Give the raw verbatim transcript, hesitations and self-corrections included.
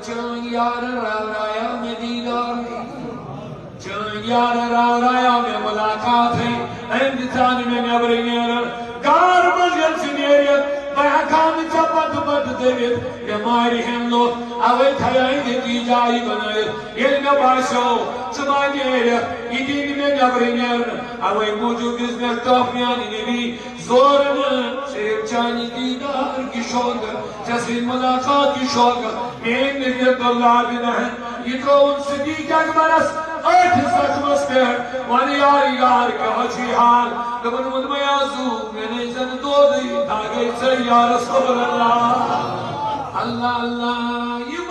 چٲنۍ یارٕ راورایا مےٚ دیٖدار۔ چٲنۍ یارٕ راورایا مےٚ مُلاقات۔ أمۍ دِژا نہٕ مےٚ نٮ۪برٕ نیرُن۔ گار منٛز ییٚلہِ ژٕ نیرِتھ، بہٕ ہٮ۪کہٕ ہا نہٕ ژےٚ پتہٕ پتہٕ دٔوِتھ۔ مےٚ مارِ ہن لُکھ، اوے تھایے مےٚ تی جایہِ بنٲیِتھ۔ ییٚلہِ مےٚ باسیو، ژٕ ما نیرِکھ، یہِ دی نہٕ مےٚ نٮ۪برٕ نیرُن۔ اوے موٗجوٗب دِژ مےٚ ٹۄپھ میانہِ نبی زورٕ نہٕ، صرف چانہِ دیٖدار کہِ شوقہٕ، ژےٚ سۭتۍ مُلاقات کہِ شوقہٕ۔ میٲنۍ نبی عبداللہ بن احد، یہِ ترٛووُن صدیق اکبرس أتھۍ زخمس پٮ۪ٹھ۔ وَنہٕ یار، یار، کیٛاہ چھُے حال؟ دوٚپُن، ووٚن مےٚ، آ زوٗ، مےٚ نَے زَن دودٕے، دَگ گٔے ژےٚ یا رسول اللہ۔ اللہ، اللہ، یہِ